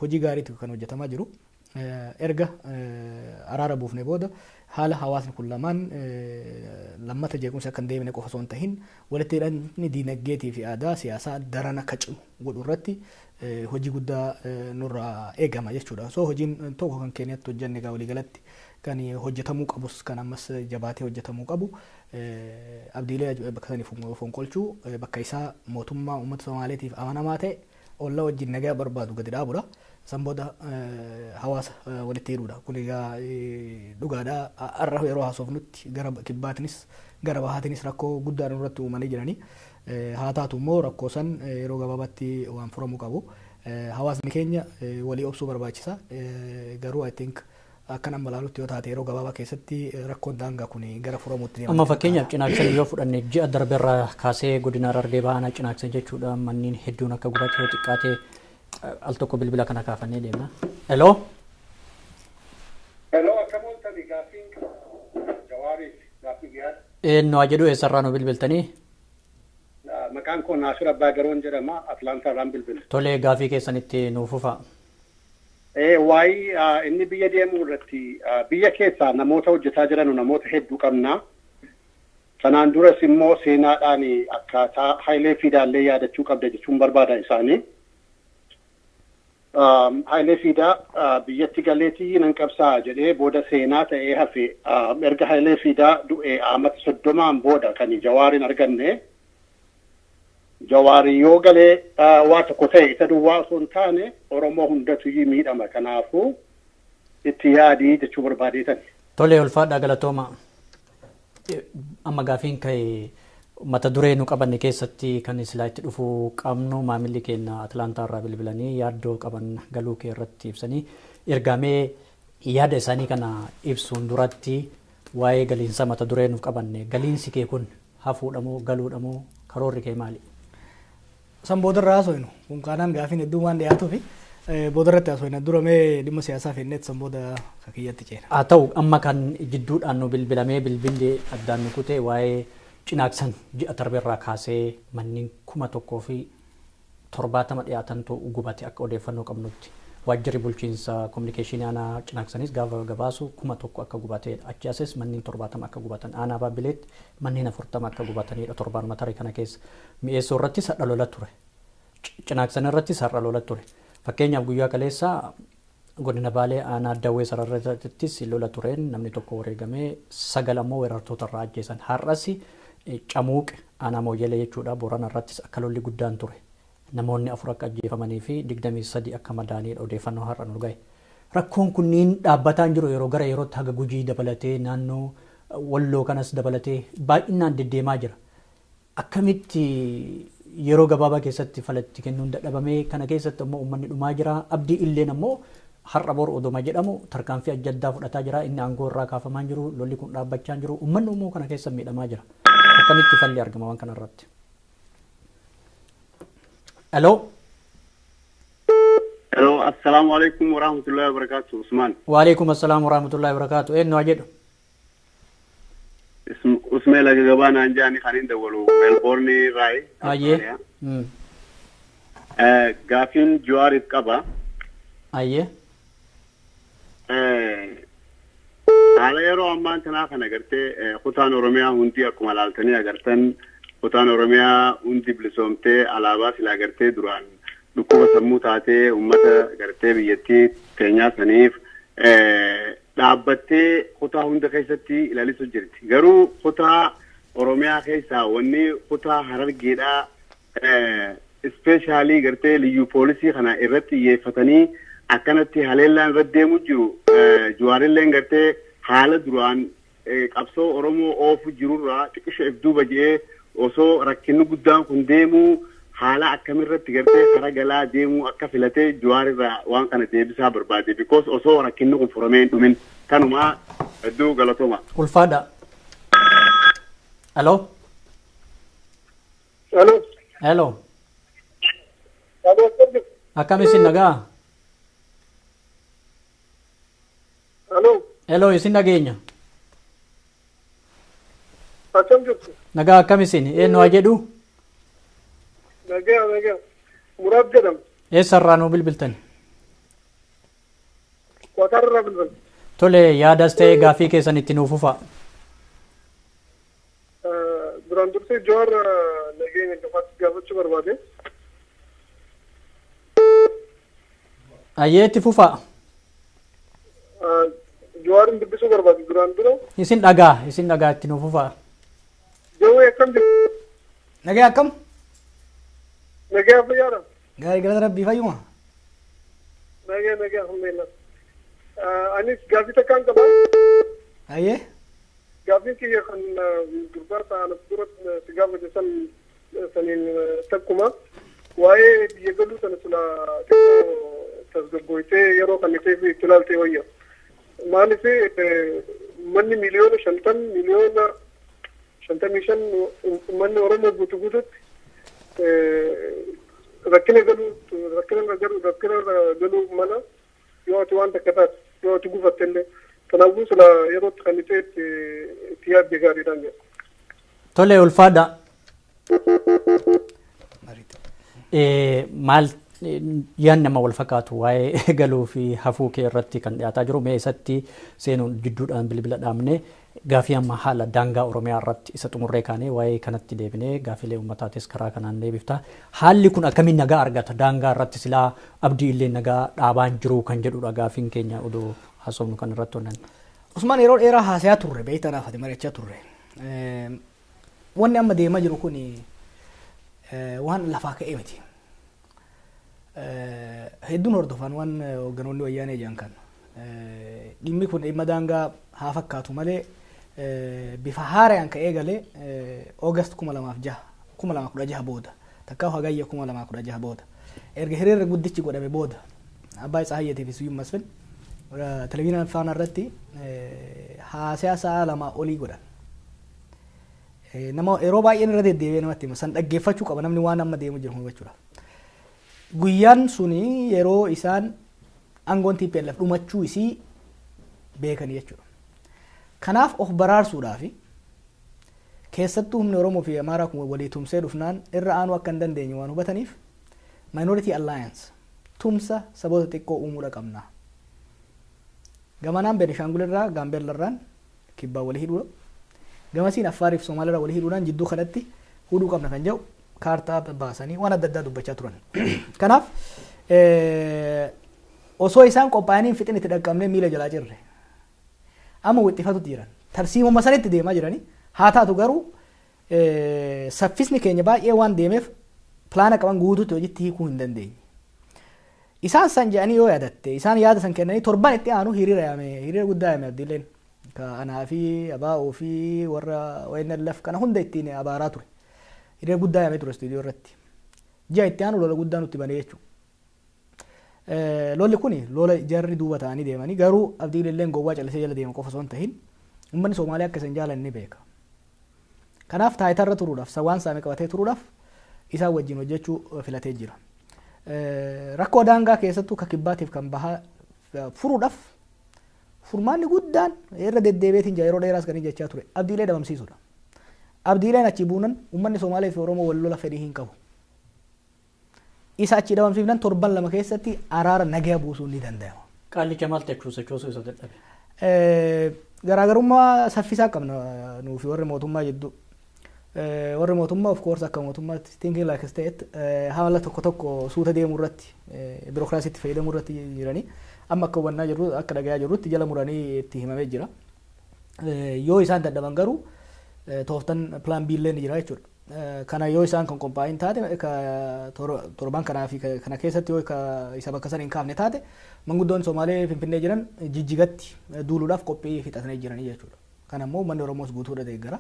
Hojii gaariitu kan hojjetamaa jiru. Erga araara buufne booda haala hawaasni kun lamaan lammata jeequmsi akka hin deemne qofa osoo hin tahin, walitti hidhamni diinagdeetii fi aadaa siyaasaa daran akka cimu godhu irratti hojii guddaa nurraa eegama jechuudha. So hojiin tokko kan Keeniyatti hojjenne, egaa waliigalatti kan hojjetamuu qabus, kan ammas jabaatee hojjetamuu qabu, Abdiilee bakka sanii fonqolchuu, bakka isaa mootummaa uummata Somaaleetiif amanamaa ta'e, ollaa wajjin nagaa barbaadu gadi dhaabudha. San booda hawaasa walitti hidhuudha. Kun egaa dhugaadha. Har'a yeroo haasofnutti gara kibbaatinis gara bahaatinis rakkoo guddaan irratti uumanii jiranii. Haa taatu immoo rakkoo san yeroo gabaabaatti waan furamuu qabu. Hawaasni keenya walii obsuu barbaachisa. Garuu I think akka nama ilaalutti yoo taate, yeroo gabaabaa keessatti rakkoon daangaa kun gara furamuutti deema. Amma fakkeenyaaf Cinaaksan yoo fudhanne, ji'a darbeerraa kaasee godina Harargee Bahaa Cinaaksan jechuudha, manneen hedduun akka gubate yoo xiqqaate al tokko bilbila kana kaafannee deemna. Hello. Hello, akkam ooltani? Gaaffiin Jawaariif gaaffii dhiyaate. Eenyu haa jedhu, eessarraa nu bilbiltanii? Maqaan koo Naasir Abbaa Garoon jedhama. Atlaantaa irraan bilbila. Tolee, gaafii keessanitti nuuf fufa. Waa'ee inni biyya deemuu irratti, biyya keessaa namoota hojjetaa jiran namoota hedduu qabna. Kanaan duras immoo seenaadhaan akkaataa Hayilee Fiidaallee yaadachuu qabda jechuun barbaada isaanii. Hayilee Fiidaa biyyatti galeetii nan qabsaa jedhee booda seenaa ta'ee hafe. Erga Hayilee Fiidaa du'ee amata 30n booda kan Jawaariin arganne. Jawaari yoo galee waa tokko ta'e, isa duwwaa osoo hin taane Oromoo hundatu miidhama. Kanaafuu itti yaadii jechuu barbaadeetan. Tolee, ulfaadhaa, galatooma. Amma gaafiin ka'e mata duree nu qabanne keessatti kan silaa itti dhufuu qabnu, maamilli keenya Atlaantaa irraa bilbilanii yaaddoo qaban galuu kee irratti ibsanii, ergamee yaada isaanii kana ibsuun duratti waa'ee galiinsa mata duree nuuf qabanne, galiinsi kee kun hafuudha moo galuudha moo, karoorri kee maali? San boodarra haasofnu kun kaanaan gaafiin hedduu waan dhiyaatuufi boodarratti haasofna. Dura mee dhimma siyaasaa fenneet san booda kiyyatti ceena. Haa ta'u, amma kan jidduudhaan nu bilbilamee bilbilli addaan nu kute, waa'ee Cinaaksan ji'a darbeerraa kaasee manneen 1070 dhiyaatantu gubate akka odeeffannoo qabnutti. Waajjirri bulchiinsa kominikeeshinii aanaa Cinaaksanis gaafa gabaasu 1000 akka gubateedha. Achi asis manneen 70 akka gubatan. Aanaa Baabbileetti manneen 40 akka gubatanidha torbaanuma tarii kana keessa. Mi'eessoo irrattis har'a lola ture. Cinaaksan irrattis har'a lola ture. Fakkeenyaaf guyyaa kaleessaa godina Baalee aanaa Dawwee Sararrattis lola tureen namni tokko wareegamee, sagal ammoo weerartoota irraa ajjeesan. Har'as Camuuq aanaa Mooyyelee jechuudha, Boorana irrattis akka lolli guddaan ture. Namoonni 4 akka ajjeefamanii fi 23 akka madaa'aniidha odeeffannoo har'a nu gahe. Rakkoon kunniin dhaabbataan jiru yeroo gara yerootti haga Gujii dabalatee naannoo Walloo kanas dabalatee baay'inaan deddeemaa jira. Akkamitti yeroo gabaabaa keessatti falatti kennuun dadhabamee kana keessatti immoo uummanni dhumaa jira. Abdii illeen ammoo har'a bor odoma jedhamu tarkaanfii adda addaa fudhataa jira. Inni aangoo irraa kaafamaa jiru, lolli kun dhaabbachaa jiru. Uummanni immoo kana keessa miidhamaa jira. Akkamitti falli argama waan kanarratti? Hello. Hello, assalamu alaikum wa rahmatullahi wa barakatuh, Usman. Wa alaikum assalam wa rahmatullahi wa barakatuh. Eenyu jedhu? Usmeel Agagabaa naan jedhani kan hin dawwalu Meelboorni irraayi. Ayyee. Gaafiin Jawaariif qaba. Ayyee. Haala yeroo ammaan tanaa kana agartee kutaan Oromiyaa hundi akkuma laaltanii agartan kutaan Oromiyaa hundi bilisoomtee alaabaa sila agartee duraan dhukkuba sammuu taatee uummata agartee biyyattii keenyaa saniif dhaabbattee kutaa hunda keessatti ilaalisuuf jirti. Garuu kutaa Oromiyaa keessaa wanni kutaa Harargeedhaa ispeeshaalii gartee liyyuu poolisii kana irratti xiyyeeffatanii akkanatti haleellaan irratti deemu jiru. Jawaarilleen gartee haala duraan qabsoo Oromoo oofu jirurraa xiqqisho if duuba jedhee osoo rakkinni guddaan kun deemuu haala akkamirratti gartee kara galaa deemuu akka filatee Jawaarirraa waan kana deebisaa barbaade. Because osoo rakkinni kun furamee hin dhumin kanumaa hedduu galatooma. Ulfaadha. Hello. Hello. Hello. Hello. Akkam isin nagaa? Hello. Hello, isin dhageenya. Akkam jirtu? Nagaa akkam isin? Eenyu haa jedhu? Nagaa nagaa. Muraad jedhama. Eessarraa nuu bilbiltan? Qatarraa bilbil. Tole yaadas ta'ee gaafii keessan itti nuuf fufa. Duraan dursee Jawaar nageenya gaafachuu barbaade. Ayyee itti fufa. Jawaarin dubbisuu barbaade duraan dura. Isin dhagaa itti nuuf fufa. Jawwee akkam jirtu? Nagaa akkam? Nagaa fayyaadha. Gaarii galata rabbii fayyuma. Nagaa nagaa alhamdulillah. Anis gaafii takkaan qaba. Ayyee. Gaafiin kiyya kan gurbaa ta'an dura si gaafate san saniin takkuma waa'ee biyya galuu sana sila xiqqoo tasgabboytee yeroo kan ta'eef itti ilaaltee wayya. Maaliif manni 50 miliyoona 55 manni Oromoo guutuu guututti rakkina galuu mana yoo ati waan takka taate yoo ati gufatte illee kanaafuu sila yerootti kan ta'e itti yaadde gaariidhaan jedha. Tole ulfaadha. Maal yaan nama wal fakkaatu waa'ee galuu fi hafuu kee irratti kan dhiyaataa jiru mee isatti seenuun jidduudhaan bilbila dhaabne gaafii amma haala daangaa Oromiyaa irratti isa xumurree kaanee waa'ee kanatti deebinee gaafiilee uummataatis karaa kanaan deebifta. Haalli kun akkamiin nagaa argata daangaa irratti silaa abdii illee nagaa dhaabaan jiru kan jedhudha gaafiin keenya odoo haasofnu kan irratti onnan. Usmaan yeroo dheeraa haasayaa turre beektanaaf ati mari'achaa turre. Wanni amma deemaa jiru kun waan lafaa ka'ee miti. Hedduun hordofan waan hoogganoonni wayyaanee jiran kan dhimmi kun dhimma daangaa haa fakkaatu malee bifa haaraan ka'ee galee Oogast 2006 2016 booda takkaa hagayya 2016 booda erga hiriirri guddichi godhame booda Abbaa Tsahayyeetii fi Suyyum Masfin televiziyoona faana irratti haasaa sa'a 2 olii godhan. Nama yeroo baay'een irra deddeebi'ee namatti hima san dhaggeeffachuu qaba namni waan amma deemu jiru hubachuudhaaf. Guyyaan suni yeroo isaan aangoon TPLF dhumachuu isii beekanii jechuudha. Kanaaf of baraarsuudhaaf keessattuu humni Oromoo fi Amaaraa kun walii tumsee dhufnaan irra aanuu akka hin dandeenye waan hubataniif Minority Alliance tumsa saboota xiqqoo uumuudha qabna. Gamanaan Beenishaangul irraa Gaambeella irraan kibbaa walii hidhuudha. Gamasiin Affaarii fi Somaaliirraa walii hidhuudhaan jidduu kanatti hudhuu qabna kan jedhu kaartaa baasanii waan adda addaa dubbachaa turan. Kanaaf osoo isaan qophaa'anii hin fixin itti dhaqqabnee miila jalaa cirre. Amma wixxifatutti jiran. Tarsiimuma sanitti deemaa jiranii haa taatu garuu saffisni keenya baay'ee waan deemeef Pilaana qaban guutuutti hojiitti hiikuu hin dandeenye. Isaan san jedhanii yoo yaadatte, isaan yaada san kennanii torban itti aanu hiriira yaame, hiriira guddaa yaame Abdiileen. Ka anaa fi ABO fi warra ONLF kana hunda ittiin abaaraa ture. Hiriira guddaa yaamee ture istuudiyoo irratti. Ji'a itti aanu lola guddaa nutti banee jechuudha. Lolli kun lola jarri duuba ta'anii deemanii, garuu Abdiileen gowwaa callisee jala deema qofa osoo hin tahin, uummanni Somaaliyaa akka isan jaalan ni beeka. Kanaaf taayitarra turuudhaaf, waan saame qabatee turuudhaaf isaan wajjin hojjechuu filatee jira. Rakkoo daangaa keessattuu ka kibbaatiif kan bahaa furuudhaaf furmaanni guddaan irra deddeebiitiin jira, yeroo dheeraas kan jechaa ture, Abdiilee dhabamsiisuudha. Abdiileen achi buunan uummanni Somaalee fi Oromoo wal lola fedhii hin qabu. Isa achi dhabamsiifnan torban 2 keessatti araara nagaa buusuun ni danda'ama. Qaallicha maal jechuu sochoosuu isa dadhabe? Garaagarummaa saffisaa qabna nuufi warri mootummaa jidduu. Warri mootummaa, of course, akka mootummaatti thinking like a state, haala tokko tokko suuta deemuu irratti, biirokiraasiitti fayyadamuu irratti jiranii, amma akka hubannaa jirru, akka dhagayaa jirrutti jala muranii itti himamee jira. Yoo isaan dadhaban garuu tooftan plan B illee ni jira jechuudha. Kana yoo isaan kan qophaa'in taate, torban kanaa fi kana keessatti yoo isa bakka sana hin kaafne taate, manguddoon Somaalee Finfinnee jiran Jijjigatti duuluudhaaf qophii fixatanii jiranii jechuudha. Kana immoo uummanni Oromoos guutuudha deeggara.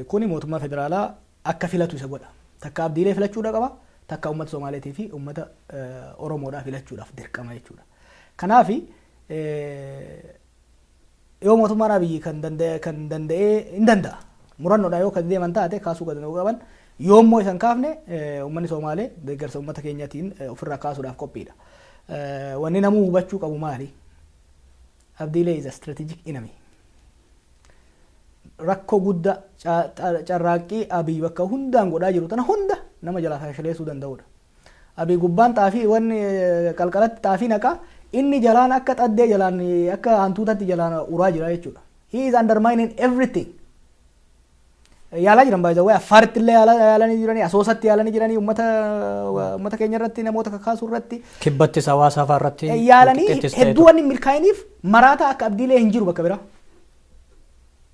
Kuni mootummaa federaalaa akka filatu isa godha. Takka Abdiilee filachuudha qaba, takka uummata Somaaleetii fi uummata Oromoodhaa filachuudhaaf dirqama jechuudha. Kanaafi yoo mootummaan Abiyyi kan danda'ee hin danda'a. Murannoodhaan yoo kan deeman taate kaasuu kan danda'u qaban, yoo immoo isan kaafne uummanni Somaalee deeggarsa uummata keenyaatiin ofirraa kaasuudhaaf qophiidha. Wanni namuu hubachuu qabu maali? Abdiilee is a strategic enemy. Rakkoo guddaa carraaqqii Abiy bakka hundaan godhaa jiru tana hunda nama jalaa fashaleessuu danda'udha. Abiy gubbaan xaafii wanni qalqalatti xaafii naqaa, inni jalaan akka xaddee jalaan akka hantuutatti jalaan uraa jira jechuudha. He is undermining everything. Yaalaa jiran baay'ee, Affaaritti illee yaalanii jiranii, Asoosatti yaalanii jiranii, uummata keenya irratti namoota kakaasuu irratti. Kibbattis hawaasa fa'aa irratti. Yaalanii hedduu wanni milkaa'iniif maraataa akka Abdiilee hin jiru bakka biraa.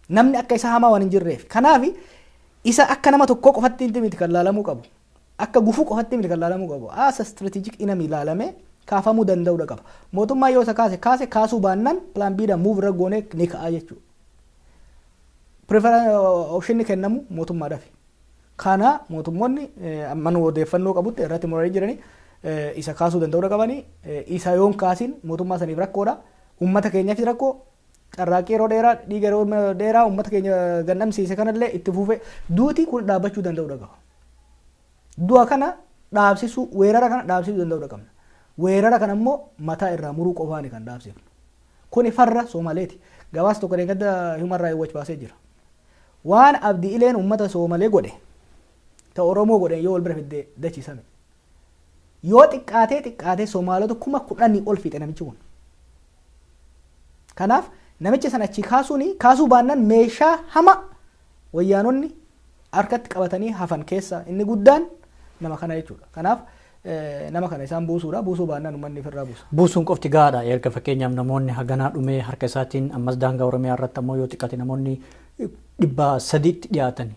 Namni akka isa hamaa waan hin jirreef. Kanaaf isa akka nama tokkoo qofatti miti kan laalamuu qabu. Akka gufuu qofatti miti kan laalamuu qabu. As a strategic enemy ilaalamee kaafamuu danda'uudha qaba. Mootummaa yoo isa kaase kaase, kaasuu baannaan plan B dhaan move irra goonee ni ka'a jechuudha. Preference option kennamu mootummaadhaaf. Kana mootummoonni amma nu odeeffannoo qabutti irratti muranii jiranii isa kaasuu danda'uudha qabanii, isa yoon kaasin mootummaa saniif rakkoodha. Uummata keenyaafis rakkoo, carraaqqii yeroo dheeraa, dhiiga yeroo dheeraa uummata keenya gannamsiise kanallee itti fufee duutii kun dhaabbachuu danda'uudha qaba. Du'a kana dhaabsisuu, weerara kana dhaabsisuu danda'uudha qabna. Weerara kana immoo mataa irraa muruu qofaani kan dhaabsifnu. Kuni farra Soomaleeti. Gabaasa tokko deeggadda Human Rights Watch baasee jira. Waan Abdii Ileen uummata Soomalee godhe ta Oromoo godhe yoo wal bira fiddee dachiisame. Yoo xiqqaatee xiqqaatee Somaalota 10,000 ol fixe namichi kun. Kanaaf namicha sana achi kaasuun, kaasuu baannaan meeshaa hama wayyaanonni harkatti qabatanii hafan keessa inni guddaan nama kana jechuudha. Kanaaf nama kana isaan buusuudha. Buusuu baannaan uummanni ofirraa buusa. Buusuun qofti gahaadha. Erga fakkeenyaaf namoonni haganaa dhumee harka isaatiin, ammas daangaa Oromiyaa irratti ammoo yoo xiqqaate namoonni 300tti dhiyaatan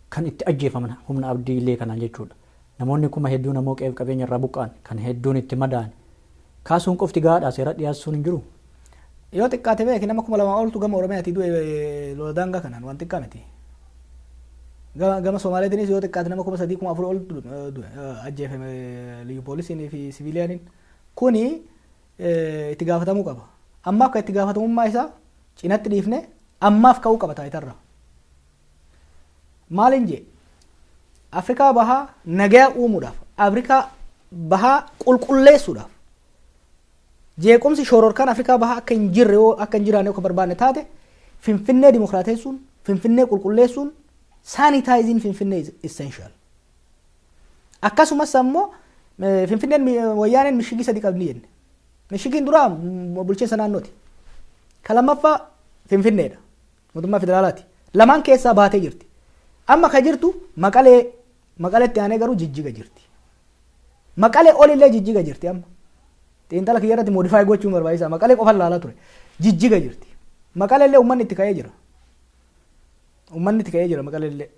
kan itti ajjeefaman humna Abdiilee kanaan jechuudha. Namoonni kuma hedduun ammoo qe'ee qabeenya irraa buqqa'an, kan hedduun itti madaa'an. Kaasuun qofti gahaadha, seera dhiyaassuun hin jiru. Yoo xiqqaate beeki nama 2000 oltu gama Oromiyaatii du'e lola daangaa kanaan, waan xiqqaa miti. Gama Somaaleetiinis yoo xiqqaate nama 3000, 4000 oltu ajjeefame liyyu poolisiin fi siviiliyaaniin. Kuni itti gaafatamuu qaba. Amma akka itti gaafatamummaa isaa cinatti dhiifne ammaaf ka'uu qaba taayitarra. Maaliin jee, Afrikaa Bahaa nagaa uumuudhaaf, Afrikaa Bahaa qulqulleessuudhaaf, jeequmsi shororkaan Afrikaa Bahaa akka hin jirre, yoo akka hin jiraanne akka barbaanne taate, Finfinnee dimokiraateessuun, Finfinnee qulqulleessuun, sanitizing Finfinnee is essential. Akkasumas ammoo Finfinneen wayyaaneen mishigii sadi qabni jenne. Mishigiin duraa bulchiinsa naannooti. Ka lammaffaa Finfinneedha. Mootummaa federaalaati. Lamaan keessaa baatee jirti. Amma ka jirtu Maqalee, Maqaleetti aanee garuu Jijjiga jirti. Maqalee olillee Jijjiga jirti amma. Xiinxala kiyya irratti modify gochuun barbaachisaa. Maqalee qofan laalaa ture. Jijjiga jirti. Maqalee illee uummanni itti ka'ee jira. Uummanni itti ka'ee jira Maqalee illee.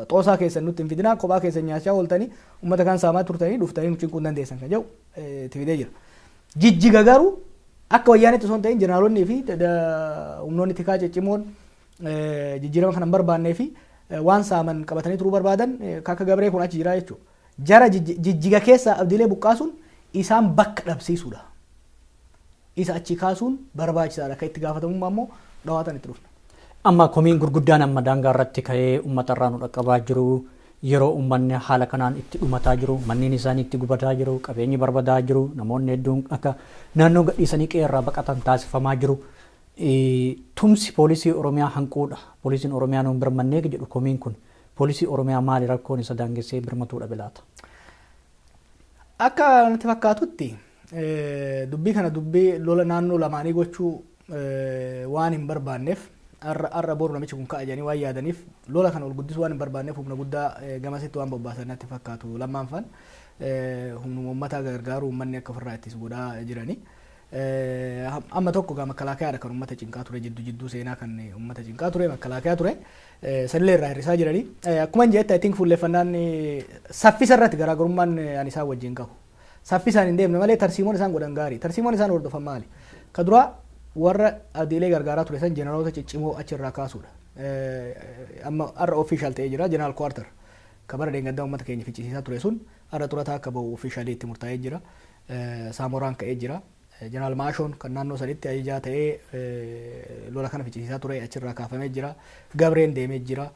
Xoosaa keessan nutti hin fidinaa, kophaa keessan nyaachaa ooltanii uummata kan saamaa turtanii dhuftanii nu cinquu hin dandeessan kan jedhu itti fidee jira. Jijjiga garuu akka wayyaanitti osoo hin ta'in jeneraalonni fi humnoonni tikaa ciccimoon jijjiirama kana hin barbaannee fi waan saaman qabatanii turuu barbaadan akka Gabree kun achi jira jechuudha. Jara jijjiga keessa Abdiilee buqqaasuun isaan bakka dhabsiisuudha. Isa achi kaasuun barbaachisaadha. Akka itti gaafatamummaa immoo dhawaatan itti dhufna. Amma komiin gurguddaan amma daangaa irratti ka'ee uummata irraa nu dhaqqabaa jiru, yeroo uummanni haala kanaan itti dhumataa jiru, manneen isaanii itti gubataa jiru, qabeenyi barbadaa jiru, namoonni hedduun akka naannoo gadhiisanii qe'ee irraa baqatan taasifamaa jiru. Tumsi poolisii Oromiyaa hanquudha. Poolisiin Oromiyaa nuun birmannee jedhu komiin kun. Poolisii Oromiyaa maali rakkoon isa daangessee birmatuudha bilaata? Akka natti fakkaatutti dubbii kana dubbii lola naannoo lamaanii gochuu waan hin barbaanneef, har'a boru namichi kun ka'a jedhanii waan yaadaniif, lola kana ol guddisuu waan hin barbaanneef humna guddaa gamasitti waan bobbaasan natti fakkaatu. Lammaanfaan humnuma uummataa gargaaru uummanni akka ofirraa ittis godhaa jirani. Amma tokko gaa makkalaakayaadha kan uummata cinqaa ture, jidduu jidduu seenaa kan uummata cinqaa ture makkalaakayaa ture. Sanillee irraa hir'isaa jirani. Akkuma hin jette, I think fuulleeffannaan saffisa irratti garaagarummaan ani isaan wajjin qabu. Saffisaan hin deemne malee tarsiimoon isaan godhan gaarii. Tarsiimoon isaan hordofan maali? Ka duraa warra Abdiilee gargaaraa ture san jeneraalota ciccimoo achirraa kaasuudha. Amma har'a official ta'ee jira, jeneraal Quarter. Ka bara deengaddaa uummata keenya ficcisiisaa ture sun har'a xurataa akka bahu officially itti murtaa'ee jira. Saamoraan ka'ee jira. Jeneraal Maashoon kan naannoo sanitti ajajaa ta'ee lola kana ficcisiisaa ture achirraa kaafamee jira. Gabreen deemee jira.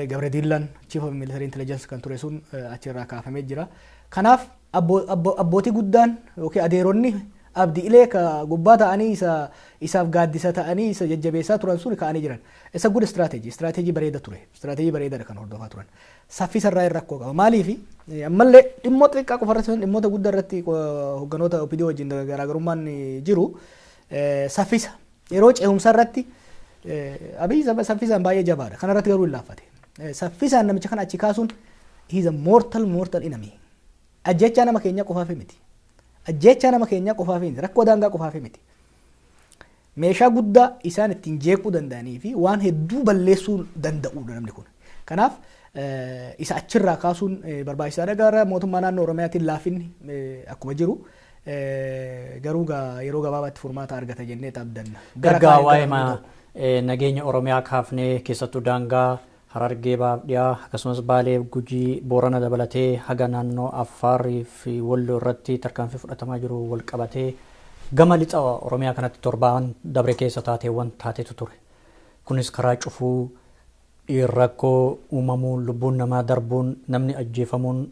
Gabre Diillan, Chief of Military Intelligence kan ture sun, achirraa kaafamee jira. Kanaaf abbootii guddaan yookiin adeeronni Abdiilee ka gubbaa ta'anii isa isaaf gaaddisa ta'anii isa jajjabeessaa turan sun ka'anii jiran. Isa good strategy, strategy bareeda ture. Strategy bareedaadha kan hordofaa turan. Saffisa irraa rakkoo qaba. Maaliif ammallee dhimmoota xiqqaa qofa irratti, dhimmoota guddaa irratti hogganoota OPDO wajjin garaagarummaan jiru saffisa. Yeroo ce'umsa irratti Abiy saffisaan baay'ee jabaadha. Kana irratti garuu hin laaffate. Saffisaan namicha kana achi kaasuun, he is a mortal mortal enemy. Ajjechaa nama keenya qofaaf miti. Ajjechaa nama keenya qofaaf miti. Rakkoo daangaa qofaaf miti. Meeshaa guddaa isaan ittiin jeequu danda'anii fi waan hedduu balleessuu danda'udha namni kun. Kanaaf isa achirraa kaasuun barbaachisaadha. Gara mootummaa naannoo Oromiyaatiin laafinni akkuma jiru garuu yeroo gabaabaatti furmaata argata jennee abdanna. Gargaa waa'ee nageenya Oromiyaa kaafnee, keessattuu daangaa Harargee baaf dhiyaa akkasumas Baalee, Gujii, Boorana dabalatee haga naannoo Affaarii fi Walloo irratti tarkaanfii fudhatamaa jiru wal qabatee gama lixa Oromiyaa kanatti torbaan dabre keessa taateewwan taatetu ture. Kunis karaa cufuu, rakkoo uumamuun, lubbuun namaa darbuun, namni ajjeefamuun.